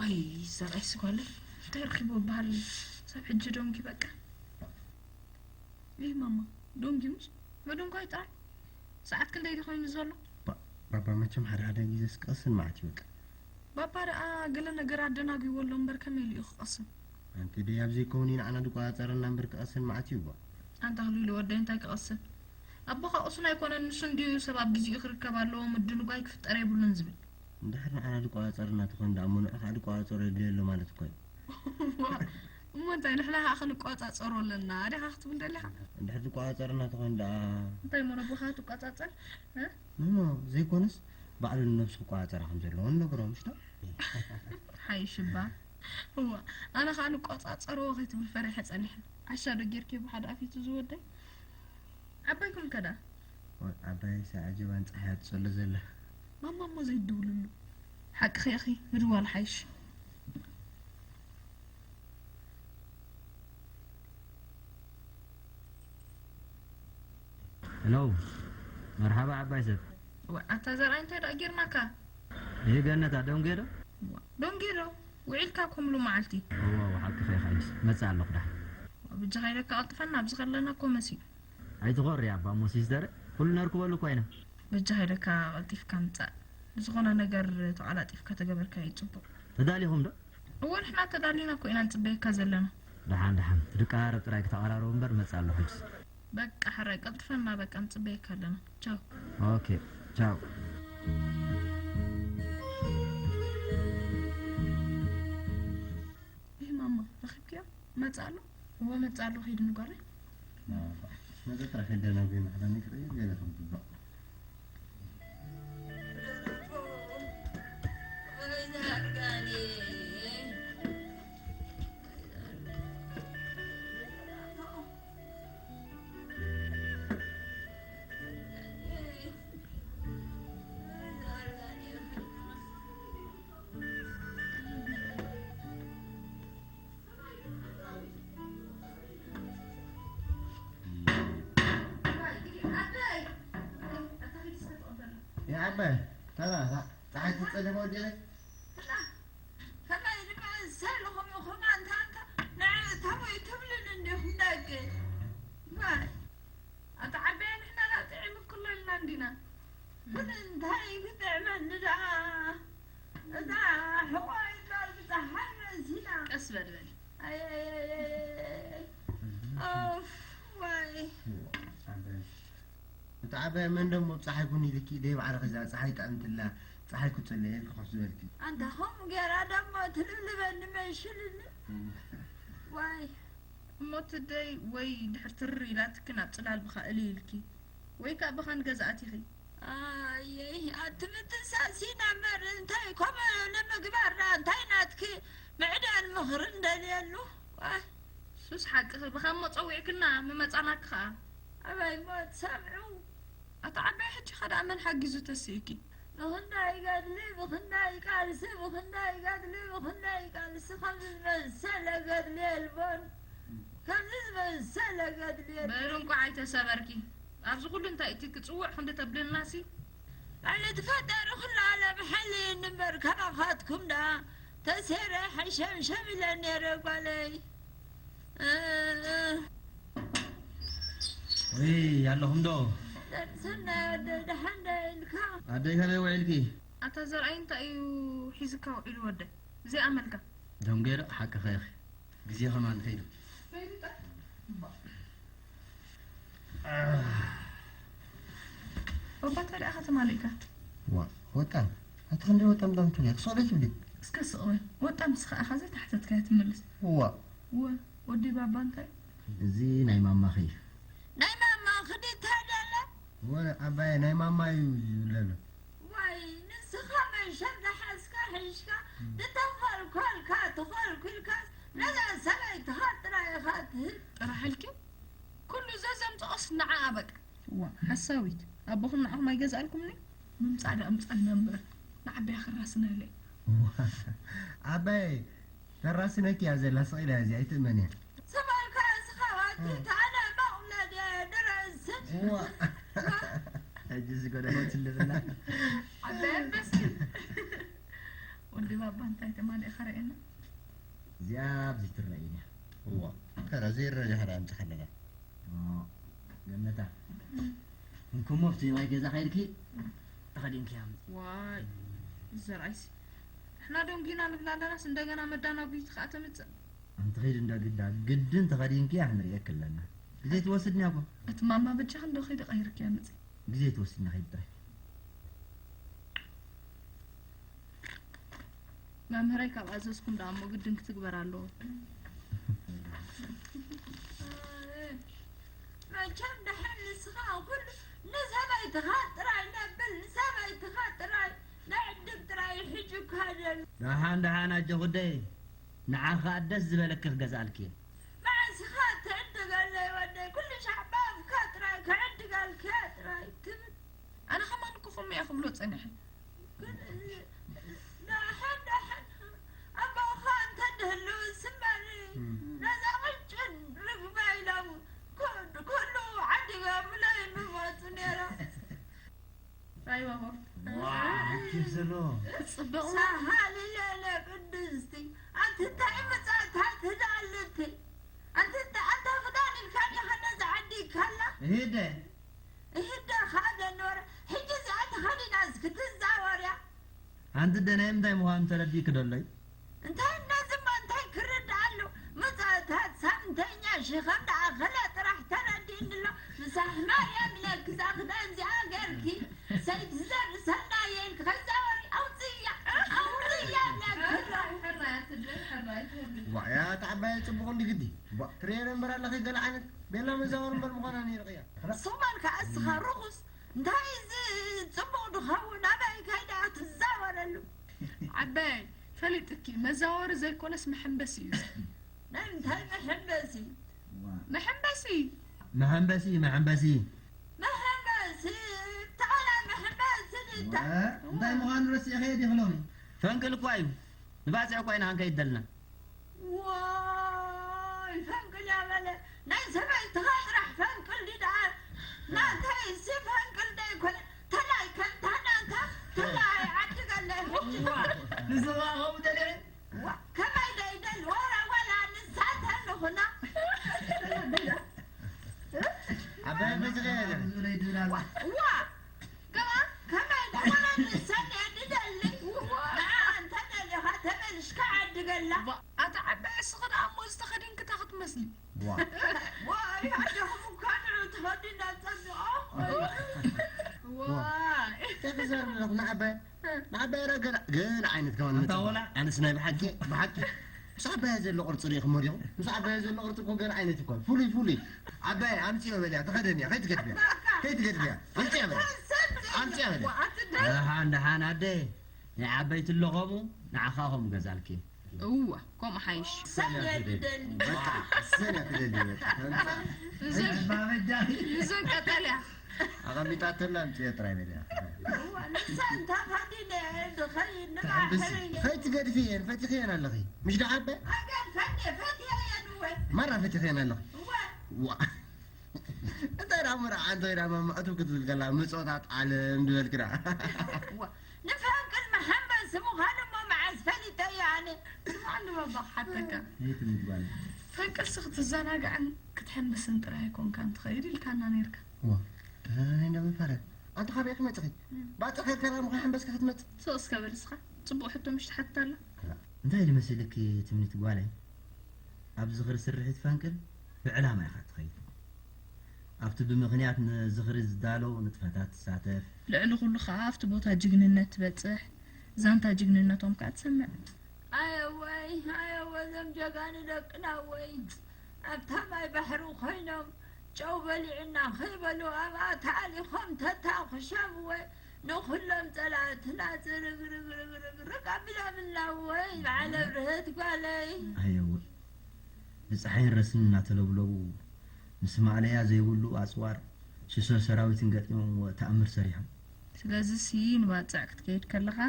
ኣይ፣ ሰብኣይ ስጓለ እንታይ ረኺቡ በሃል። ሰብ ሕጂ ዶንጊ በቃ። ይህ ማማ፣ ዶንጊ ሙስ መዶንጓይ ጥራይ። ሰዓት ክንደይ ድኾይኑ ዘሎ? ባ-፣ ባባ መቸም ሓደ ሓደ ግዜ ስቀስን ማዕት ይበቃ። ባባ ደኣ ገለ ነገር ኣደናጊዎ ኣሎ እምበር ከመይ ኢሉ እዩ ክቐስን? ኣንቲ ደይ ኣብ ዘይከውን እዩ ንዓና ድቆጻጸረና እምበር ክቐስን ማዕት እዩ እባ። ኣንታ ክልሉ ወደይ እንታይ ክቐስን? ኣቦኻ ቁሱን ኣይኮነን፣ ንሱ እንድዩ ሰብ ኣብ ግዜኡ ክርከብ ኣለዎ፣ ምድንጓይ ክፍጠር የብሉን ዝብል። እንድሕር ንዓና ድቆጻጸርና ተኾይኑ ደኣ፣ እሞ ንዑ ኸኣ ድቆጻጸሮ የድልዮ ኣሎ ማለት እኮ እዩ። ዋ፣ እሞ እንታይ ንሕና ኸኣ ክንቆጻጸሮ ኣለና ዲኻ ክትብል ደሊኻ? እንድሕር ድቆጻጸርና ተኾይኑ ደኣ። እንታይ እሞ ነቦኻ ትቆጻጸር? እ? ኖ፣ ኖ፣ ዘይኮነስ ባዕሉ ንነብሱ ክቆጻጸራ ከም ዘለዎ ንነግሮ፣ ምሽ ዶ? ሓይሽ እባ። እዋ፣ ኣነ ኸኣ ንቆጻጸርዎ ከይትብል ፈሪሐ ጸኒሐ። ዓሻ ዶ ጌርኪ ብሓደ ኣፊቱ ዝወደይ? ዓባይኩም ከ ደኣ? ወይ ዓባይ፣ ሰዓጀባን ጸሓይ ኣትጸሎ ዘላ። ማማ እሞ ዘይትድውልሉ። ሓቅኺ ኢኺ፣ ምድዋል ሓይሽ። ሄሎ፣ መርሓባ ዓባይ ሰብ። ዋ፣ ኣታ ዘርኣይ እንታይ ደኣ ጌርናካ? ይህ ገነት ኣደንጌ ዶ? ዋ፣ ደንጌ ዶ? ውዒልካ ከምሉ መዓልቲ። እዋ፣ እዋ፣ ሓቅኺ ኢኺ፣ መጽእ ኣለኹ ደሓን። ብጃኻ ኢለካ ቀልጥፈና፣ ኣብዚ ከለና እኮ መሲኡ። ኣይትኾሪ ኣባ እሞ ሲስተር፣ ኩሉ ነርክበሉ እኮ ኢና። በጃኻ ኢለካ ቀልጢፍካ ምጻእ። ዝኾነ ነገር ተቐላጢፍካ ተገበርካዮ ጽቡቕ። ተዳሊኹም ዶ? እወ፣ ንሕና ተዳሊና እኮ ኢና ንጽበየካ ዘለና። ደሓን፣ ደሓን። ትድቀራረብ ጥራይ ክተቐራረቡ እምበር መጽእ ኣለኹ ሕጅስ። በቃ ሕራይ ቀልጥፈና፣ በቃ ንጽበየካ ኣለና። ቻው። ኦኬ፣ ቻው። ይህ ማማ፣ ረኺብክዮ? መጽእ ኣሎ? እወ፣ መጽእ ኣሎ፣ ኸይዲ ንጓለይ። መጸ ጥራሕ ከደናጉ ይመሓላኒ ክቕይር ገለ ከም ጽቡቕ። የዓባይ፣ ተራ፣ ጸሓይ ትጸልም ወዲለይ። ከመይ ድመሰልኹም ኢኹም ኣንታ፣ ኣንታ፣ ንዕእታ ወይ ትብልን እንዲኹም ደቂ። ዋይ፣ ኣታ ዓባይ ንሕና ላ ጥዒም እኩሎ ኢልና እንዲና። ግን እንታይ ክጥዕመኒ ደኣ? እታ ሕዋይ ጓል ብጸሓይ ረሲና። ቀስ በል በል። ኣይ፣ ኣይ፣ ኣይ፣ ኣይ፣ ኣይ። ኦፍ፣ ዋይ። ኣንተ፣ እቲ ዓባይ መን ደሞ ጸሓይ ኩን ኢልኪ፣ ደይ ባዕልኺ እዛ ጸሓይ ጠዕምትላ፣ ጸሓይ ክጽለየ ኢልኪ ኮፍ ዝበልኪ። ኣንታ ከምኡ ጌራ ደሞ ትልብልበኒ መሽልኒ። እም። ዋይ። እሞ ትደይ ወይ ድሕር ትርር ኢላትኪ ናብ ጽላል ብኻ እልይ ኢልኪ፣ ወይ ከኣ ብኻ ንገዛ ኣቲኺ። ኣየይ፣ ኣቲ ምትሳሲ ነበር፣ እንታይ ከምኡ ንምግባር ደኣ፣ እንታይ ናትኪ ምዕዳን ምኽሪ እንደልየሉ? ዋይ። ሱስ ሓቅኺ፣ ብኻ እሞ ጸዊዕክና ምመጻናኪ ኸኣ። ኣበይ እሞ ትሰምዑ? ኣታ ዓባይ ሕጂ ኸ ደኣ መን ሓጊዙ ተስእኪ? ብኽንዳይ ገድሊ፣ ብኽንዳይ ቃልሲ፣ ብኽንዳይ ገድሊ፣ ብኽንዳይ ቃልሲ፣ ከምዚ ዝመሰለ ገድሊ የልቦን። ከምዚ ዝመሰለ ገድሊ የለን። በሉ እንቋዕ ኣይተሰበርኪ። ኣብዚ ኩሉ እንታይ እቲ ክጽውዕ ክንዲ ተብልናሲ? ልዕሊ እቲ ፈጣሪ ኩሉ ዓለም ሓልየኒ እምበር፣ ካባኻትኩም ደኣ ተሴረ ሓሸምሸም ኢለ ነይረ ጓለይ። እ፣ እ። ወይ ኣለኹም ዶ? ደርሰና ወደ ደሓን ዶ ኢልካ? ኣደይ ከመይ ውዒልኪ? ኣታ ዘርኣይ እንታይ እዩ ሒዝካ ውዒሉ ወደይ? ዘይኣመልካ። ደንጎየ ዶ? ሓቅኺ ኢኺ። ግዜ ከማን ከይዱ። ባባ እንታይ ደኣ ከተማሊእካ? ዋ፣ ወጣም። ኣቲ ክንደይ ወጣም ዳም ትብሊ? ክስቕ ዶ ትብሊ? እስከ ስቕ በል። ወጣም ንስኻ ኢኻ ዘይተሓተትካያ ትመልስ። ዋ። ወ-፣ ወዲ ባባ እንታይ? እዚ ናይ ማማኺ እዩ። ናይ ማማኺ ድዩ ታደለ? ወ-፣ ኣባየ ናይ ማማ እዩ ዝብለሉ። ዋይ፣ ንስኻ መሸር ዝሓዝካ ሒዝካ፣ ንተኾልኮልካ ተኾልኩልካስ፣ ነዛ ሰበይትኻ ጥራይ ኢኻ ትህብ። ጥራሕ ኢልኪ? ኩሉ ዘዘምጽኦስ ንዓኣ በቃ። ዋ፣ ሓሳዊት። ኣቦኹም ንዓኹም ኣይገዝኣልኩምን እዩ? ምምጻእ ደኣ ኣምጻልና እምበር፣ ንዓበያ ክራስና ኢለ። ዋ፣ ኣባየ፣ ተራስነኪ እያ ዘላ፣ ስቕ ኢላ እያ እዚኣ፣ ኣይትእመንያ። ሰባልካ እስኻ ዋቲት፣ ኣነ መቑለድ እየ ድረስን። ዋ። ሕጂ ዝጎደሎ ትልብና። ዓባይ ኣንበሲ። ወዲ ባባ እንታይ ተማሊእኻ ረኣየና? እዚኣ ኣብዚ ትረኣይን እያ። እዋ ከረ ዘይረ ድሕር ኣምፅእ ከለና ገነታ እንኮሞ ኣብቲ ማይ ገዛ ከይድኪ ተኸዲንኪ ኣምፂ። ዋይ ዘርኣይሲ ንሕና ደንጊና ንብል ኣለናስ እንደገና መዳናጉይቲ ከዓ ተምፅእ። ኣንቲ ኸይድ እንዳ ግዳ ግድን ተኸዲንኪ ክንርእየክ ኣለና። ግዜ ትወስድና እኮ። እቲ ማማ በጃ ክንዶ ከይዲ ቀይርኪ ኣምፂ። ግዜ ትወስድና ከይድ ጥራይ። መምህረይ ካብ ኣዘዝኩም ደኣ እሞ ግድን ክትግበር ኣለዎ። መቸም ደሓን ንስኻ ኩሉ ንሰበይትኻ ጥራይ ነብል ንሰበይትኻ ጥራይ ነዕድግ ጥራይ ሕጂ እኳ ደል ደሓን ደሓን ኣጆ ጉደይ ንዓኻ ደስ ዝበለኪ ክገዝኣልኪ እየ። መዓስ ኢኻ ትዕድገለይ ወደይ ኩሉ ሻዕ ባብካ ጥራይ ክዕድጋልኪ እየ ጥራይ ትብል። ኣነ ከማን እኮ ከምኡ እየ ክብሎ ጸኒሐ። ደሓን ደሓን ኣቦኻ እንተድህሉ ስመሪ ነዛ ቅጭን ርግበ ኢሎም ኩሉ ዓዲጎምለይ ምመፁ ነይሮም። ራይዋ ሆፍ ዋ ኬፍ ዘሎ ጽብቕ ሳሃሊ ለለ ቅድስቲ ኣንቲ እንታይ ምፃእታት ህዳልቲ ኣንቲ ኣንታ ክዳን ኢልካ ዲኻ ነዛ ዓዲ ካላ ሄደ እህዳ ኻደ ኖረ ሕጂ እዚኣ ተኸዲናስ ክትዛወርያ ኣንቲ ደናይ ምንታይ ምዃኑ ተረዲእኪ ዶ ኣሎይ? እንታይ ነዚ እሞ እንታይ ክርዳእ ኣሎ? መጻእታት ሳምንተኛ ሽኸም ደኣ ኸለ ጥራሕ ተረዲእኒ ኣሎ። ምሳሕ ማርያም ኢለ ክዛ ክዳን እዚኣ ገርኪ ሰይቲ ዘር ሰናየ ኢልኪ ከይዛወሪ ኣውጽእያ ኣውጽእያ ኢለ ክሎ ዋያ ተዓባየ ጽቡቕ እንዲ ግዲ ዋ ትሬረ እምበር ኣለኺ ገለ ዓይነት ቤላ መዛወር እምበር ምዃና ነይርቕያ ሶማል ከኣ እስኻ ርኹስ እንታይ እዚ ጽቡቕ ድኸውን ኣበይ ከይዳ ትዛወረሉ ዓበይ ፈሊጥኪ መዛወሪ ዘይኮነስ መሐንበሲ እዩ ናይ ምንታይ መሐንበሲ መሐንበሲ መሐንበሲ መሐንበሲ መሐንበሲ ተዓላ መሐንበሲ ድታ እንታይ ምዃኑ ረሲዕኸዮ ዲኺ ሎሚ ፈንቅል እኳ እዩ ንባፅዕ እኳ ኢና ክንከይድ ዘለና ዋይ ፈንቅል ያበለ ናይ ሰበይትኻ ጥራሕ ፈንቅል ድዳ ናተይሲ ፈንቅል ደይኮነ ተላይ ከምታ ናታ ተላይ ዓዲ ገለ ሕጂ ንስኻ ከምኡ ደሊኺ ከመይ ደይደል ወረ ወላ ንሳ ተልኹና ዓባይ መዝገ ዋ ገባ ከመይ ደኣ ንሰን እየ ድደሊ ንዓ እንተ ደሊኻ ተመልሽካ ዓዲ ገላ ኣታ ዓባይ እስኺ ደኣ እሞ ዝተኸዲንክታ ክትመስሊ ዋ ዋይ ኣደኹም እኳ ንዑ ተኸዲና ጸቢቖ ዋይ እንታይ ክዛረብ ኣለኹ ንዓባይ ንዓባይ ራ ገለ ገለ ዓይነት ከማን ኣንታ ወላ ኣነስ ናይ ብሓቂ ብሓቂ ምስ ዓባያ ዘሎ ቅርፂ ርኢኹሞ ዲኹም? ምስ ዓባያ ዘሎ ቅርፂ እኮ ገለ ዓይነት እኮ ፍሉይ ፍሉይ ዓባያ ኣምፅዮ በልያ ተኸደንያ ከይትገድፍያ ከይትገድፍያ ኣምፅያ በልያ ኣምፅያ በልያ ደሓን ደሓን ኣደ ናይ ዓበይቲ ኣለኸሙ ንዓኻ ከም ገዛልኪ እዋ ከምኡ ሓይሽ ሰን እየ ድደሊ በቃ ሰን እያ ትደሊ በቃ እዘን ቀጠልያ ኣቐሚጣተላ ኣምፅዮ ጥራይ በልያ ንሳ እንታ ፋዲነ ድኸይድ ንባሕሪ ከይትገድፊ እየን ፈቲኽየን ኣለኺ ምሽ ደሓበ ኣገድ ፈቴ ፈትየ እየን እወ ማራ ፈቲኽየን ኣለኺ እወ ዋ እንታይ ዳ ምርዓ እንታይ ዳ መማእቱ ክትብል ከላ ምጾታት ዓለም ድበልክዳ እወ ንፈንቅል መሓመስ ምዃኑ እሞ መዓስ ፈሊጠዮ ኣነ ስማዕኒ ባባ ክሓተካ ይትምግባል ፈንቅልሲ ክትዘናጋዕን ክትሕምብስን ጥራይ ኣይኮንካን ትኸይድ ኢልካና ነይርካ ዋ ተናናይ እንዳመፋረ ኣንቲ ካበይ ክመፅኺ ባፅዕ ከልከላ ምኻ ሕምበስካ ክትመፅእ ሶ እስከ በል እስኻ ፅቡቕ ሕቶ ምሽ ትሓትት ኣላ እንታይ ድመሲልኪ ትምኒት ጓለይ ኣብ ዝኽሪ ስርሒት ፈንቅል ብዕላማ ኢኻ ትኸይድ ኣብቲ ብምኽንያት ንዝኽሪ ዝዳለዉ ንጥፈታት ትሳተፍ ልዕሊ ኩሉ ኸዓ ኣብቲ ቦታ ጅግንነት ትበፅሕ ዛንታ ጅግንነቶም ከዓ ትሰምዕ ኣየወይ ኣየወ ዘም ጀጋኑ ደቅና ወይ ኣብታ ማይ ባሕሪ ኮይኖም ጨው በሊዑና ከይበሉ ኣብኣ ተኣሊኾም ተታኹሾም ወይ ንኹሎም ጸላእትና ዝርግርግርግርግርግ ኣቢሎምና ወይ በዓል ኣብርህት ጓለይ ኣየወ ብፀሓይን ረስን እናተለብለቡ ምስ ማእለያ ዘይብሉ ኣፅዋር ሽሶ ሰራዊትን ገጢሞምዎ ተኣምር ሰሪሖም ስለዚሲ ንባጽዕ ክትከይድ ከለኻ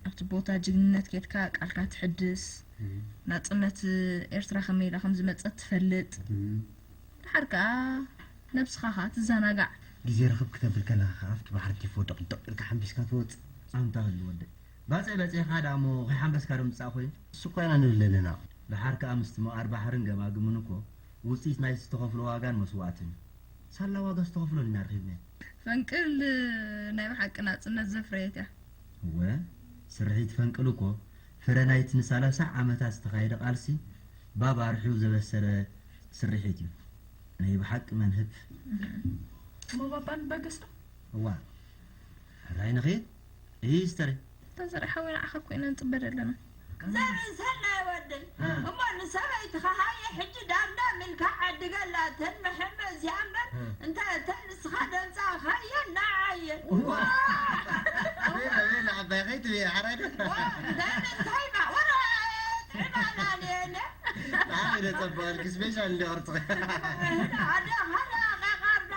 ኣብቲ ቦታ ጅግንነት ኬድካ ቃልካ ትሕድስ ናጽነት ኤርትራ ከመይ ኢላ ከም ዝመጸት ትፈልጥ ድሓር ከኣ ነብስኻ ከኣ ትዘናጋዕ ግዜ ርኽብ ክተብል ከለኻ ከኣ ኣብቲ ባሕሪ ቲፎ ደቕደቕ ኢልካ ሓምቢስካ ትወጽእ ኣንታ ህሉ ወደይ ባጽዕ በጺሕኻ ደኣ እሞ ከይሓንበስካ ዶ ምጻእ ኮይኑ? እሱ እኮ ኢና ንብል ዘለና። ደሓር ከኣ ምስቲ መቓር ባሕርን ገማግምን እኮ ውጽኢት ናይቲ ዝተኸፍሎ ዋጋን መስዋእትን እዩ። ሳላ ዋጋ ዝተኸፍሎ ኢና ረኺብናዮ። ፈንቅል ናይ ብሓቂ ናጽነት ዘፍረየት እያ። እወ፣ ስርሒት ፈንቅል እኮ ፍረ ናይቲ ንሰላሳ ዓመታት ዝተኻየደ ቃልሲ ባብ ኣርሒው ዘበሰረ ስርሒት እዩ። ናይ ብሓቂ መንህብ። እሞ ባባ ንበገስ ዶ? እዋ፣ ሕራይ ንኽእል። እሂ ስተሪ። እታ ዘርኢ ሓወይ ንዓኻ እኮ ኢና ንጽበ ዘለና። ዘርኢ ሰናይ ወደይ። እ። እሞ ንሰበይትኻ ሃየ ሕጂ ዳምዳም ኢልካ ዓድገላ ተን መሐመዝያ እምበር እ። እንታይ እተን ንስኻ ደምጻኻየን ንዓየን። እዋ። ቤላ፣ ቤላ ዓባይ ከይትብየ ሓራይ ዶ? ዋ፣ እንታይ እንታይ ማ-፣ ወረ፣ ጥዕናና ንየለ። ንዓይ ዶ ጸበቐልኪ ስፔሻል እንዲ ቅርጽኺ። ኣደ ኻላ ቐቓርዳ።